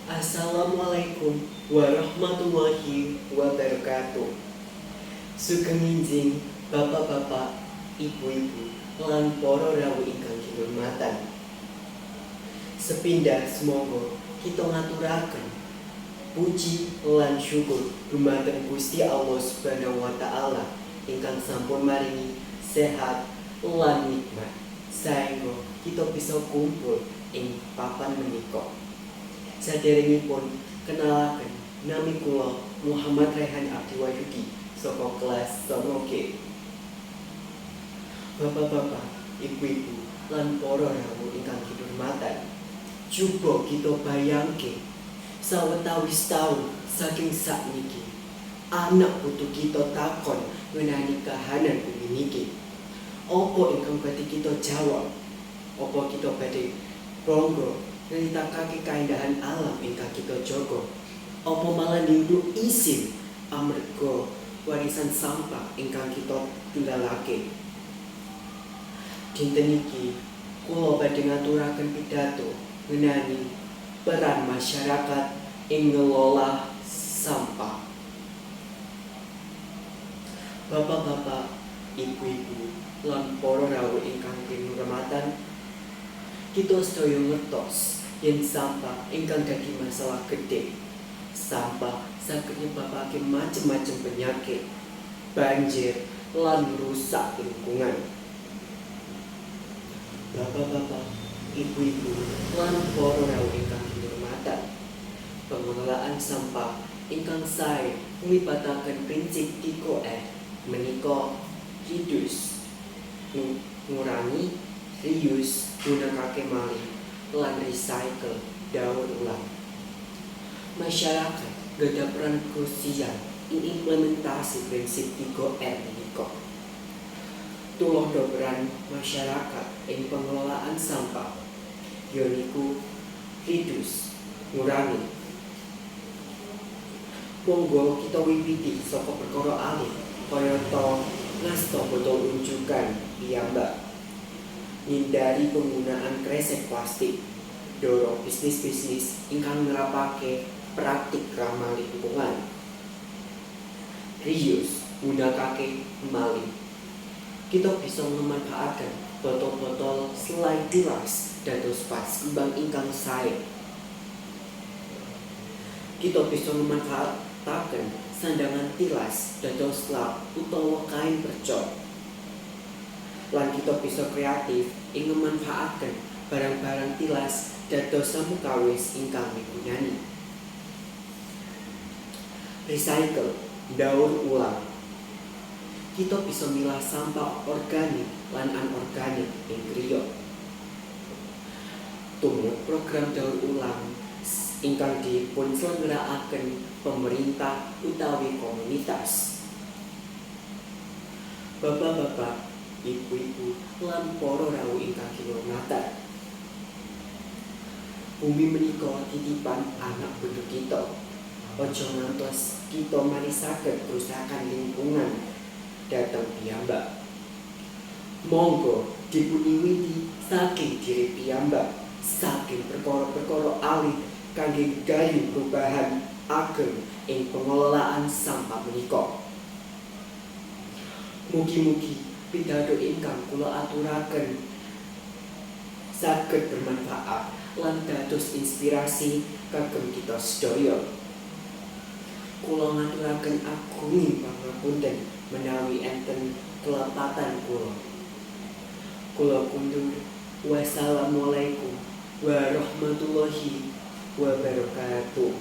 Assalamualaikum warahmatullahi wabarakatuh. Sugeng enjing bapak-bapak, ibu-ibu, lan para rawuh ingkang kinurmatan. Sepindah sumangga kita ngaturaken puji lan syukur dumateng Gusti Allah Subhanahu wa taala ingkang sampun maringi sehat lan nikmat saengga kita bisa kumpul ing papan menika. Saderengipun kenalaken, nami kula Muhammad Raihan Abdi Wahyudi saka kelas 9G. Bapak-bapak, ibu-ibu, lan para rawuh ingkang kinurmatan. Coba kita bayangke sawetawis taun saking sakniki, anak putu kita takon ngenani kahanan bumi niki. Apa ingkang badhe kita jawab? Apa kita badhe bangga nyritakake kaendahan alam ingkang kita jaga? Apa malah nduk isin amarga warisan sampah ingkang kita tinggalake? Dinten iki kula badhe ngaturaken pidato ngenani peran masyarakat ing ngelola sampah. Bapak-bapak, ibu-ibu, lan para rawuh ingkang kinurmatan, kita sedaya ngertos yen sampah ingkang dadi masalah gedhe. Sampah saged nyebabake macem-macem penyakit, banjir, lan ngrusak lingkungan. Bapak-bapak, ibu-ibu, lan para rawuh ingkang kinurmatan, pengelolaan sampah ingkang sae nglibataken prinsip 3R menika: reduce, ngurangi, reuse, gunakake malih, lan recycle, daur ulang. Masyarakat gadah peran krusial ing implementasi prinsip 3R menika. Tuladha peran masyarakat ing pengelolaan sampah yaiku reduce, ngurangi. Monggo kita wiwiti saka perkara alit kayata ngasta botol unjukan piyambak, ngindari penggunaan kresek plastik, dorong bisnis-bisnis ingkang nerapake praktik ramah lingkungan. Reuse, gunakake malih. Kita bisa memanfaatkan botol-botol selai tilas dados vas kembang ingkang sae. Kita bisa memanfaatkan sandangan tilas dados lap utawa kain percol. Lan kita bisa kreatif ing memanfaatkan barang-barang tilas dados samukawis ingkang migunani. Recycle, daur ulang. Kita bisa milah sampah organik lan anorganik ing griya. Tumut program daur ulang ingkang dipun selenggarakaken pemerintah utawi komunitas. Bapak-bapak, ibu-ibu, lan para rawuh ingkang kinurmatan. Bumi menika titipan anak putu kita. Aja ngantos kita marisaken kerusakan lingkungan dhateng piyambak. Monggo dipunwiwiti saking diri piyambak, saking perkara-perkara alit kangge gayuh perubahan ageng ing pengelolaan sampah menika. Mugi-mugi pidato ingkang kula aturaken saged bermanfaat lan dados inspirasi kagem kita sedaya. Kula ngaturaken agunging pangapunten menawi enten kelepatan kula. Kula kundur. Wassalamualaikum warahmatullahi wabarakatuh.